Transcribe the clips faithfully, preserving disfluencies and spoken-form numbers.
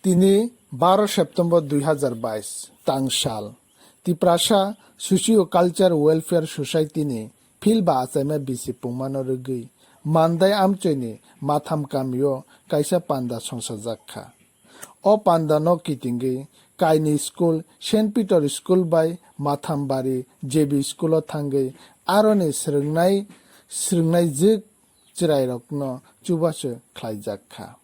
Tini baro September dui hazar bais, tang sal, Tiprasa Socio Culture Welfare Society ni phil ba achaima bisi pungmano rwgwi Mandai amchoini Matham kamio kaisa panda songsajak kha. O panda no kitingwi kaini school Saint Peter School bai Mathambari J B School o thangwi aroni swrwngnai, swrwngnai jwk chwrairokno chubachu khlaijak kha.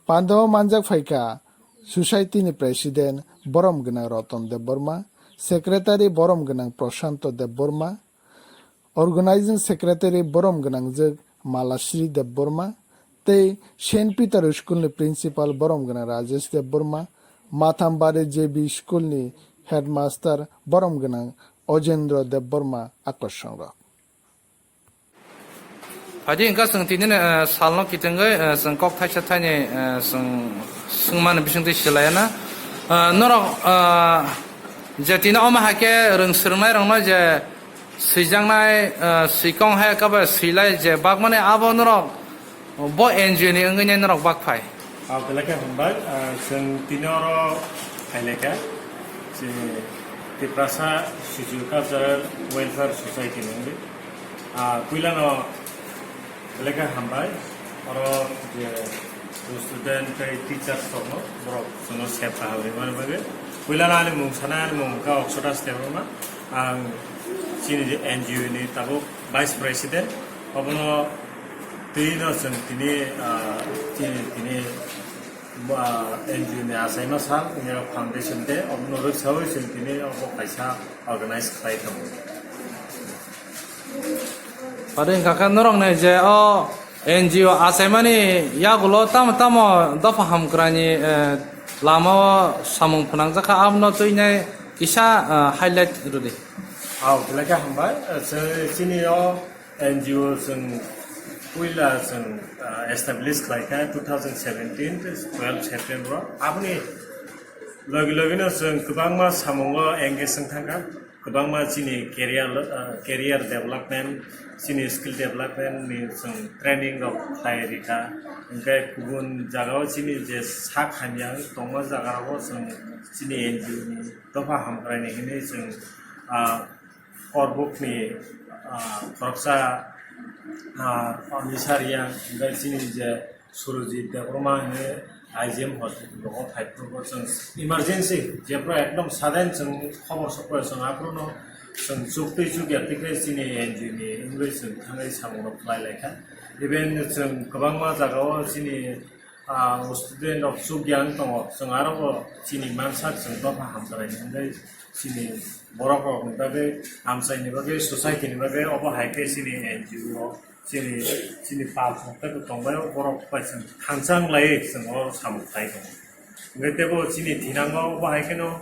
Pandao manjak phaikha Society ni President borom gwnang Roton Debbarma, Secretary borom gwnang Prashanto Debbarma, Organizing Secretary borom gwnangjwk Malasri Debbarma tei Saint Peter School ni Principal borom gwnang Rajesh Debbarma, Mathambari J B School ni Headmaster borom gwnang Ojendra Debbarma akorsongrok. Phaidi wngkha chwng tini, eh, salno kitingwi, eh, chwng kok thaisa thaini, eh, chwng swngmani bisingtwi silaiyana. Eh, norok, eh, je tini omo hai khe rwng swrwngnairokno je swijaknai, eh, swikong hai khe bai swilai je bakmani abo norok bo N G O ni wngwi nai norok bak phai. Ang belai khe hambai, ah, chwng tini oro phailai kha, chini Tiprasa Socio Cultural Welfare Society ni wngwi. Ah, puilano belai khe hambai, oro je student tei teachers tongo, borok chwngno sep kaham rimani bagwi. Puilano ani mung sanai, ani mung wngkha Oksota Debbarma, ang chini je N G O ni tabuk Vice President, obono twi no chwng tini, ah, chini tini, ah, N G O ni achaima sal, India Foundation Day, obono rwksaui chwng tini obo kaisa organize khlai tongo. Aro wngkha khe norokni je o N G O achaimani yagulo tamo tamo dopha hamkraini, eh, lama o samung phnangjakha, abono twinai kisa, eh, highlight rwdi. Ao, belai khe hambai. Eh, chini o N G O chwng puila chwng, ah, establish khlaikha two thousand seventeen twelve September. Aboni logi logino chwng kwbangma samungo engage wng thangkha, kwbangma chini career, ah, career development, chini skill development ni chwng training rok khlai rikha. Hwnkhe kubun jagao chini je sak hamya tongma jaga rogo chwng chini N G O ni dopha hamkrai ni hinwi chwng, ah, Korbukni, ah, khoroksa, ah, Anisa Reang, hwnkhe chini je Surojit Debbarma hwnwi I G M hospital rogo phai phuru chwng emergency, jephru ekdom sudden chwng khobor sokphaio chwng aphuru no chwng chuktwi chukya tikhe chini N G O ni wngwi chwng thangwi samung rok khlai laikha. Even chwng kwbangma jagao chini, ah, student rok chukya wng tongo, chwng aro bo chini mansak chwng dopha hamkrai hwnwi chini borok rokni bagwi, amchaini bagwi, society ni bagwi, obo hai khe chini N G O o, chini, chini pal song tei bo tongbaio, borok bai chwng thansa wng lai chwng o samung khai tongo. Hwnkhe teibo chini thinango obo hai kheno,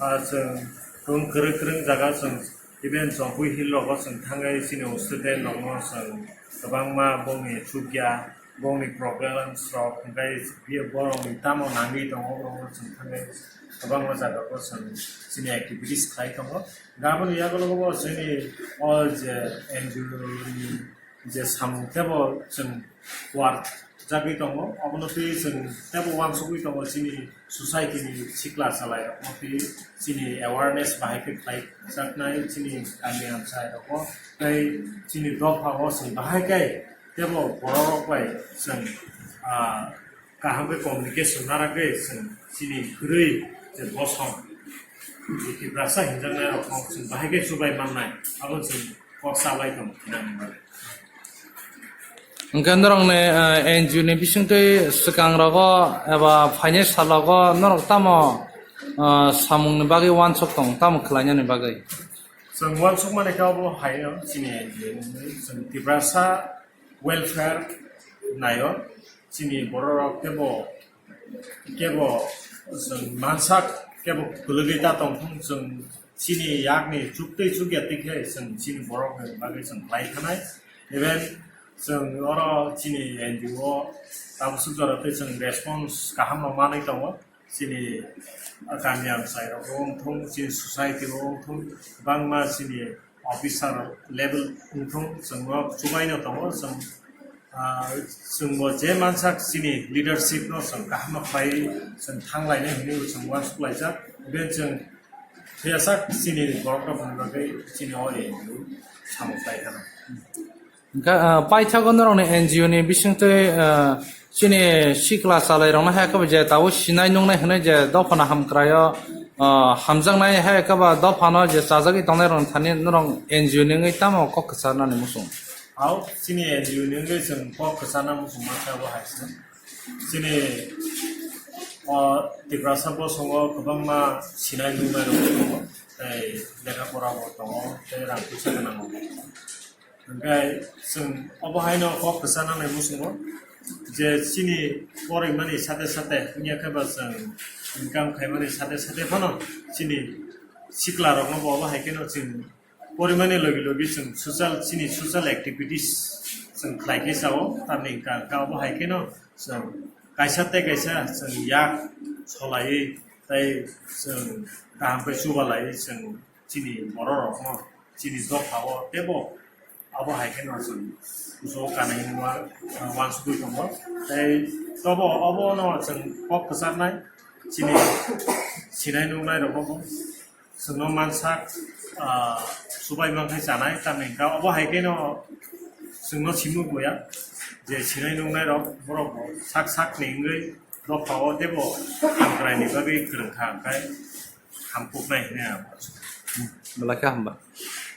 ah, chwng kwrwng kwrwng jaga chwng, even Jampui Hill rogo chwng thangwi chini student rokno chwng kwbangma bongni chukya, bongni problems rok, hwnkhe borokni tamo nangwi tongo, borokno chwng thangwi kwbangma jaga o chwng chini activities khlai tongo. Aboni yagulo bo chini o je N G O ni je samung teibo chwng kuar jagwi tongo, obono twi chwng teibo uansukwi tongo chini society ni sikla chwlai rokno twi chini awareness bahai khe khlai jaknai chini kami amchai rokno tei chini dopha o chwng bahai khe teibo borok rok bai chwng, ah, kaham khe communication narwgwi chwng chini kwrwi je bosong, je Tiprasa hinjaknai rokno chwng bahai khe chubai mannai, abo chwng kok salai tong thinani bagwi. Hwnkhe norokni, eh, N G O ni bisingtwi swkang rogo eba phainai salogo norok tamo, eh, samungni bagwi uansuk tong, tamo khlainani bagwi? Chwng uansukmani khe obo haino chini N G O ni chwng Tiprasa welfare naio, chini bororok teibo kebo chwng mansak kebo kwlwgwi ta tongthung, chwng chini yakni chuktwi chukya twi khe chwng chini borokni bagwi chwng khlai thanai. Even chwng oro chini N G O o tabuk swk jora twi chwng response kaham rok manwi tongo. Chini kami amchai rok wng thung, chini society o wng thung, bangma chini officer level wng thung, chwng no chubaino tongo, chwng Ah, chwngbo je mansak chini leadership no chwng kaham khlai chwng thanglainai hinwi chwng uansuk laijak. Hwnkhe chwng phiyasak chini borok rok ni bagwi chini o N G O samung khlai kha. Hwnkhe, ah, paithago norokni N G O ni bisingtwi, ah, chini sikla chalairokno hai khe bo je tabuk sinai nungnai hwnwi je dophano hamkraio, ah, hamjaknai hai khe ba dophano je chajagwi tongnairokni thani norok N G O ni wngwi tamo kok kwcharnani muchung? Hao, chini N G O ni wngwi chwng kok kwcharna muchung mankha bo hai se. Chini, o, Tiprasa bosongo kwbangma sinai nungnai rok tongo, tei lekha pora bo tongo, tei rang puisa gwnang bo tongo. Hwnkhe chwng obo haino kok kwcharna nai muchungo je chini porimani sate sate wngya khe ba chwng income khaimani sate sate phano chini sikla rokno bo obo hai kheno chwng porimani logi logi chwng social, chini social activities chwng khlai khe sao, tamni hwnkha hwnkha obo hai kheno chwng kaisa tei kaisa chwng yak solaiwi tei chwng kaham khe chubalaiwi chwng chini borok rokno chini dophao teibo abo hai kheno chwng kuchugo kanwi uansugwi tongo. Tei tobo obono chwng kok kwcharnai chini sinai nuknai rokno bo chwngno mansak, ah, subai mankhai chanai, tamni hwnkha obo hai kheno chwngno simi muya je sinai nuknai rok borok bo sak sakni wngwi dophao teibo hamkraini bagwi kwrwngkha, hwnkhe hamkuknai hinwi ang. Belai khe hamba.